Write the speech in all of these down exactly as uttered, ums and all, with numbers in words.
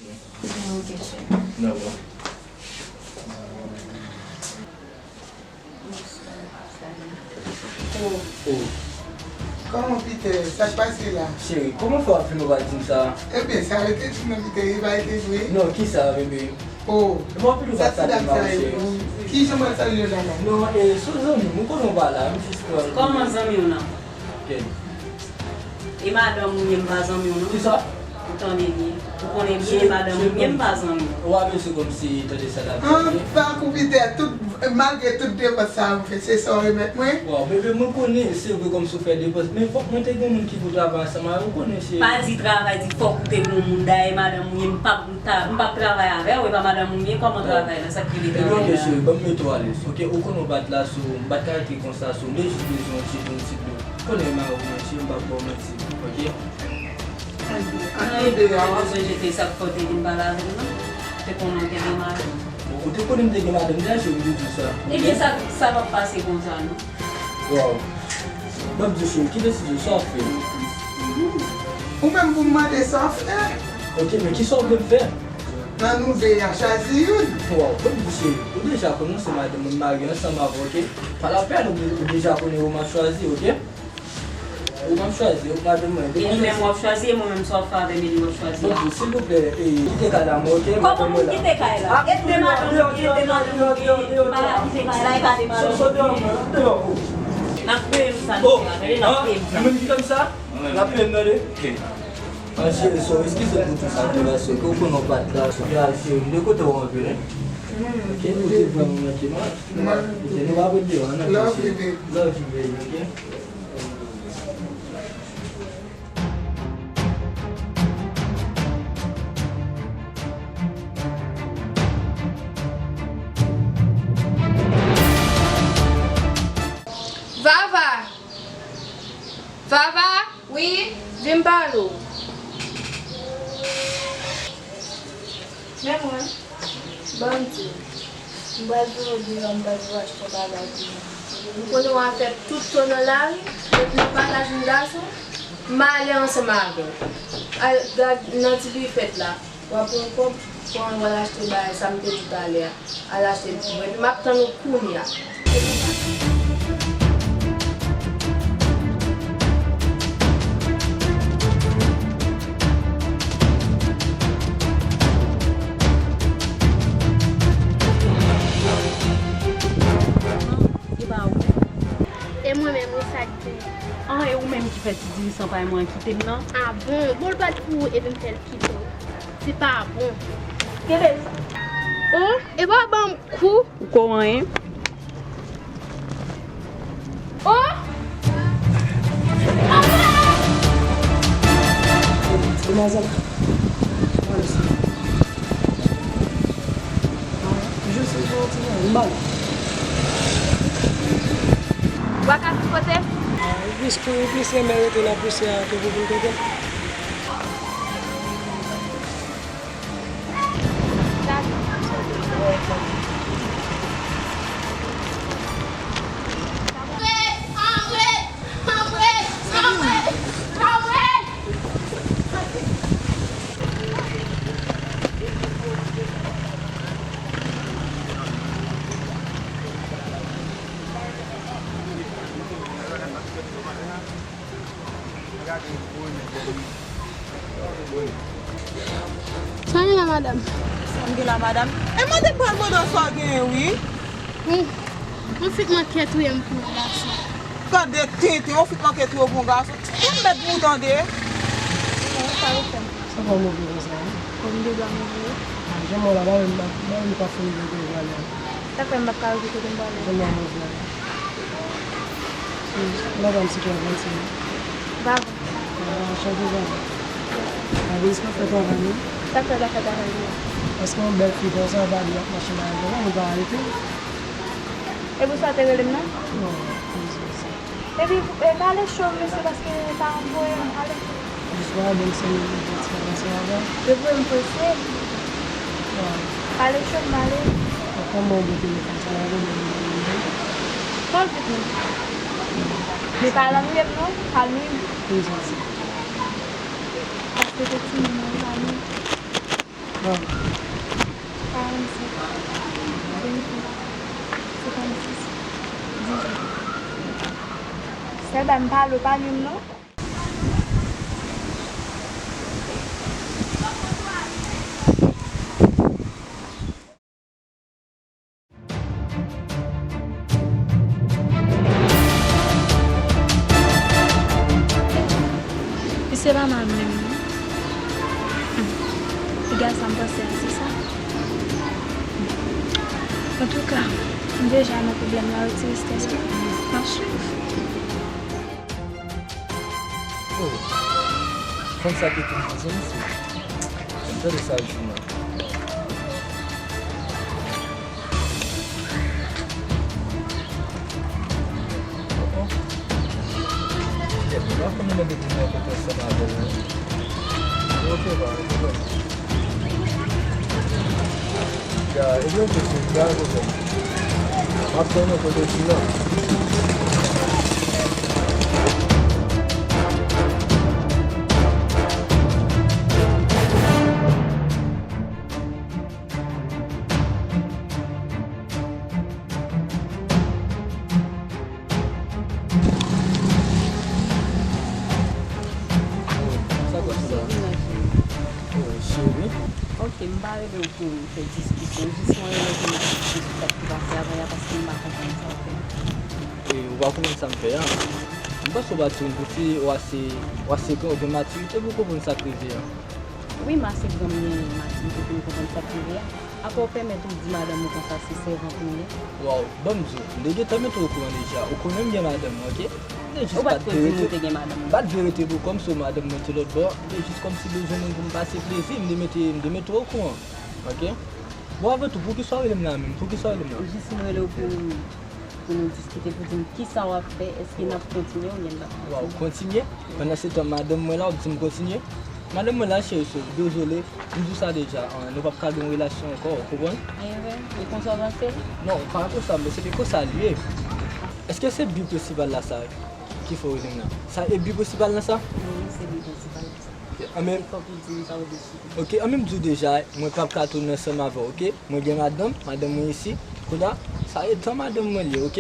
Ok, cheri. Dabò. Bonswa, Samy. Oh, oh. Kòman Peter? Sa k pase la? Cheri, kòman fè w ap vin ou pa di m sa? Ebyen, sa yo te di mwen Peter, e pa te vre? Non, kisa, bebe? Oh, sa ti dam sa ye pou ou. Kijan mwen salye w la la? Non, e, se zanmi m, ou konnen w pa la, m jis pran. Kòman zanmi w nan? Ok. E madanm ou ye, m pa zanmi w non. Kisa? Ou tande byen. Ou konnen byen, e madanm ou ye, m pa zanmi w. Ou ap ese kòmsi tande sa l ap di. An, pa kou Peter, tout, malgre tout depans sa a m fè, se sa w remèt mwen? Waw, bebe, mwen konnen, se vre kòmsi w fè depans, men fòk mwen te gen moun ki pou travay ansanm avè w, ou konnen se. Pa di travay, di fòk ou te gen moun. Dayè, madanm ou ye, m p ap, m p ap travay avè w, e pa madanm ou ye, kòman travay la, sa k rele travay la? Ebyen, ok, cheri, ban m mete w alèz, ok? Ou konnen w pa t la, so, m pa t ka rete konsa, so, m te jis bezwen yon ti, yon ti dlo. Konnen mari w manti, m p ap ba w manti, ok? An, epi ou te bezwen jete sa k fè w te vin pale avè m nan? Ou te konnen w te gen madanm. Bon, ou te konnen m te gen madanm, dayè, cheri, m te di w sa. Ebyen, sa, sa p ap pase konsa, non. Waw. M ap di w, cheri, kite si w sa w fè. Ou menm pou m mande sa w fè. Ok, men kisa w vle m fè? Nan nou de a, chwazi youn. Waw, m ap di w, cheri, ou deja konnen se madanm mwen marye ansanm avè w, ok? Pa lapèn, ou de-, ou deja konnen ou m ap chwazi, ok? Ou m ap chwazi, ou madanm mwen. E li menm w ap chwazi, e mwen menm sa w ap fè avè m, e li w ap chwazi. Bon, silvouplè, e, kite kay la, mwen, ok? Kòman pou m kite kay la? E de madanm ou ye, de madanm ou ye, pa kite kay la, e pa de madanm ou ye. N ap peye m sa, nou fè la, tande, n ap peye m sa. Ou menm ki fè m sa? N ap peye m, tande. Ah, cheri, so, eskize m pou tout sa, ke w pa t la, so, ke w al, cheri, de kote w antre, hein? Ok, ou te vrèman manke m, hein? Ok, nou pa ret deyò, hein, n ap chèche. Love you, baby. Love you, baby, ok? Vava! Vava! Wi, vin m pale w. Men mwen. Ban m di w. M pral voye w deyò, m pral voye w achte yon bagay pou mwen. M konnen w ap fè tout tan nan lari, epi w pa ka jwenn gason, m ale ansanm avè w. Al gad nan ti bifèt la. W ap pran kòb, pran w al achte bagay sa m te di w talè a. Al achte l pou mwen. Epi m ap tann ou kounye a. E pa ou menm? E mwen menm, wi, sa k gen? An, e ou menm ki fè ti dirisan pa mwen an kite m nan? A bon? Bon, l pa t pou ou, epi m fè l kite w. Se pa bon. Kenbe sa. O, e pa ban m kou. Ou ko anyen. O! Demwazèl. Jis yon ti nan, m ba l. W a ka tout kote? Ou plis kouri, plis renmen rete nan pousyè a ke pou vin kote m. Sa gen la, madanm? Sa m gen la, madanm? E mwen te pral mande w sa w genyen, wi. Bon, mwen fèk manke touye m pou yon gason. Gade tenten, ou fèk manke touye w pou yon gason. Yon mèt pou w tande. Sa w fè? Sa pa move konsa, wi. Kòm de dwa move. A, jan mwen la, ba mwen, ba mwen pa fini de dwa la. Sa fè m pa ka rive kote m prale. Jan mwen move la. Madanm, se pa bon, se. Pa bon. Ah, chanje bagay. Avis pa fè travay, non? Sa fè l pa fè travay li a? Paske yon bèl fi konsa, pa li ap mache bagay konsa, nou pa arete. E pou sa w te rele m nan? Non, pou sa. Epi, e, pale cho, mesye, paske pa anvoye m ale. Jis pa bon, se yon ti bagay sa va. Yo voye m prese. Pale cho m ale. Kòman ou gen telefòn sa, ou gen telefòn? Kòl vit non. Men pa al annuiye m non, pa al nwi m. Paske se timoun nan, pa nwi. Karannsenk, vennsenk, senkannsis, dizuit. Sèl bagay, m pale w, pa li m non. Misye pa mal menm non. Hmm. Piga sa m panse a, se sa. Antouka, m deja nan pwoblèm la, retire estrès mwen. M ap swiv. Oh, konn sa ki te rive mesye. Tande sa l di mwen. Oh, oh. Kèt, mwen pa konn mwen depi mwen kontre ansanm avè l, non. Ok, ba, ok. Ya, ebyen, ok, se pa pwoblèm. M ap tann ou kote w di la. Sa k ap sou la? Oh, cheri. Ok, m pa rele w pou fè diskisyon, jis mwen rele w pou m di w sa k pase avan yè a, paske m pa konprann sa w fè. E, ou pa konprann sa m fè a? M panse w pa di m pou fi, w ase, w ase gran, ou gen matirite pou w konprann sa k rive a. Wi, m ase gran, m gen matirite pou m konprann sa k rive a. Apa w pèmèt ou di madanm ou konsa se sèvant mwen ye? Waw, ban m di w, m te gentan mete w okouran deja. Ou konnen m gen madanm mwen, ok? M te jis pa t vle rete, m pa t vle rete pou kò m, so madanm mwen te lòtbò. M te jis kòmsi bezwen moun pou m pase plezi, m te mete, m te mete w okouran, ok? Bon, avan tou, poukisa w rele m la menm? Poukisa w rele m la? Jis m rele w pou pou nou diskite, pou di m kisa w ap fè, èske n ap kontinye oubyen n p ap kontinye? Waw, kontinye? Pandan se tan, madanm mwen la, w ap di m kontinye? Madanm mwen la, cheri, so, dezole, m di w sa deja, an, nou p ap ka gen yon relasyon ankò, ou konprann? Enben, e konsa w panse? Non, pa konsa, men se te konsa l ye. Èske se bi prensipal la sa ki fè w rele m la? Sa e bi prensipal lan sa? Wi, se bi prensipal la sa. Ok, an menm, e fòk ou di m sa w deside. Ok, an menm di w deja, mwen p ap ka tounen ansanm avè w, ok? Mwen gen madanm, madanm mwen isi. Kounye a, sa e tan madanm mwen li ye, ok?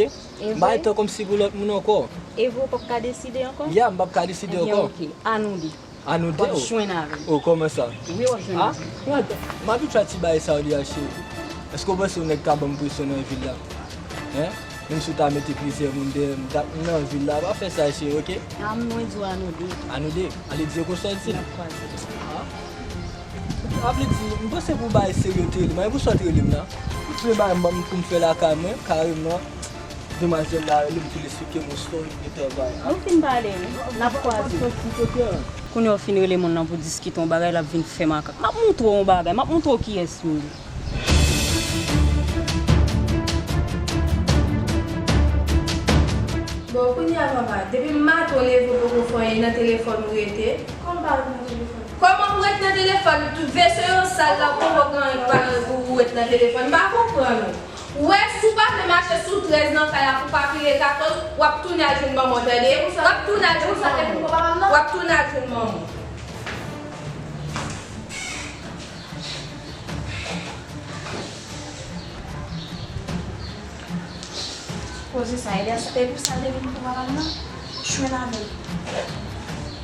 M pa gen tan kòmsi pou lòt moun ankò. E vre w p ap ka deside ankò? Ya, m p ap ka deside ankò. Ebyen, ok, a nou de. A nou de? W ap jwenn avè l. Oh, kòman sa? Wi, w ap jwenn avè l. Ah, m abitye a ti bagay sa yo deja, cheri. Èske w panse yon nèg ka ban m presyon nan vil la? Hein? Menm si w ta mete plizyè moun dèyè m, dat m nan vil la, pa fè sa, cheri, ok? A mwen di w a nou de. A nou de? Ale di yo konsa w di l. N ap kwaze. Ah. Sa vle di, m panse pou bagay serye w te rele m, men poukisa w te rele m la? M te bay manm pou m fè lakay mwen, kareman. Demwazèl la rele m pou l esplike m yon istwa li te bay. Nou fin pale, wi. N ap kwaze. Kounye a w fin rele moun nan pou diskite yon bagay, l ap vin fè makak. M ap montre w yon bagay, m ap montre w kiyès m ye. Bon, kounye a papa, depi maten w leve w poko fè anyen, nan telefòn ou rete. Kòman m pa ret nan telefòn? Kòman pou ret nan telefòn? Tout vesye yo sal la, ou poko gen anyen pou ou ret nan telefòn. M pa konprann ou. Ou wè, si w pa vle mache sou trèz nan kay la pou w pa pile katòz, w ap tounen al jwenn manman w, tande? W ap tounen al jwenn manman w. W ap tounen al jwenn manman w. Koze sa, Elias, se pou sa l te vin pran papa m nan, jwenn avè l.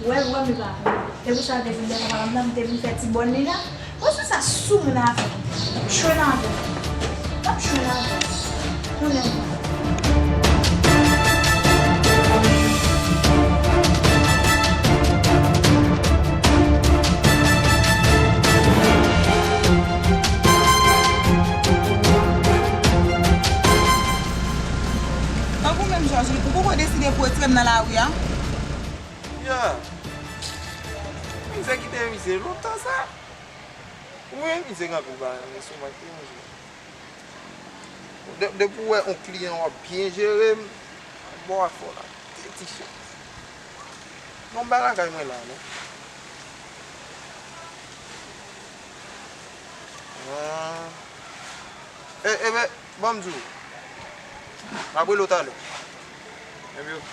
Wè, wè, m pa konn. Se pou sa l te vin pran papa m nan, m te vin fè ti bòn li la. Koze sa sou moun avè m. Jwenn avè l. M ap jwenn avè l. Tounen m. Tankou menm jan, ou poko deside pou retire m nan lari a? Ya! Mizè ki te mizè lontan sa. Wi, mizè gen anpil bagay, men sou mwen ki mizè. De-, depi w wè yon kliyan w ap byen jere m, bò a fò la, de ti chèz. Non, m bay lakay mwen la, non. Ah. E, e, men, ban m di w. M ap rele w talè. Ebyen, ok.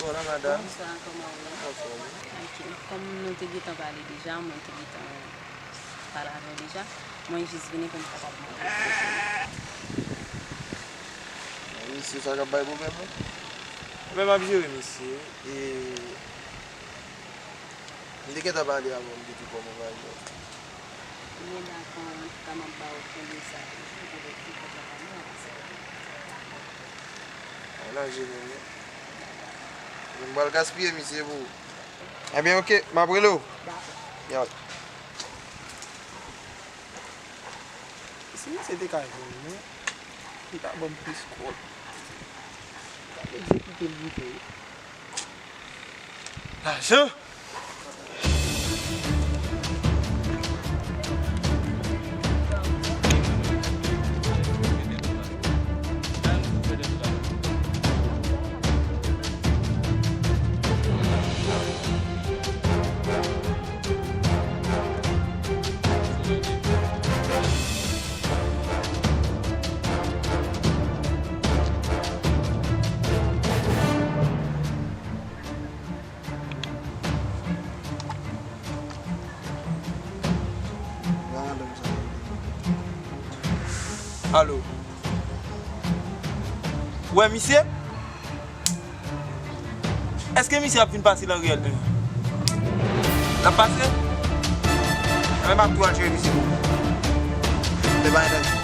Bonswa, madanm. Bonswa, kòman w ye? Anfòm. Ok, kòm nou te gentan pale deja, mwen te gentan pale avè w deja, mwen jis vini pou m kapab montre w. Misye sa k ap bay pwoblèm, non? Men m ap jere misye, e m te gentan pale avè w, m te di kòman w va jwe. Byen dakò, antouka, m ap ba w kòb sa toujou pou rete kòb la pa mwen, paske. Ala jere, wi. M pral gaspiye misye pou ou. Ebyen, ok, m ap rele w. Dakò. Yo. Si misye te ka jwenn mwen, li ta ban m plis kòb. Li ta egzekite m vite. Lajan! Alo. Ou wè misye? Èske misye ap vin pase nan riyèl en? L ap pase? Enben, m ap tou al jere misye pou ou. Se pa yon danje.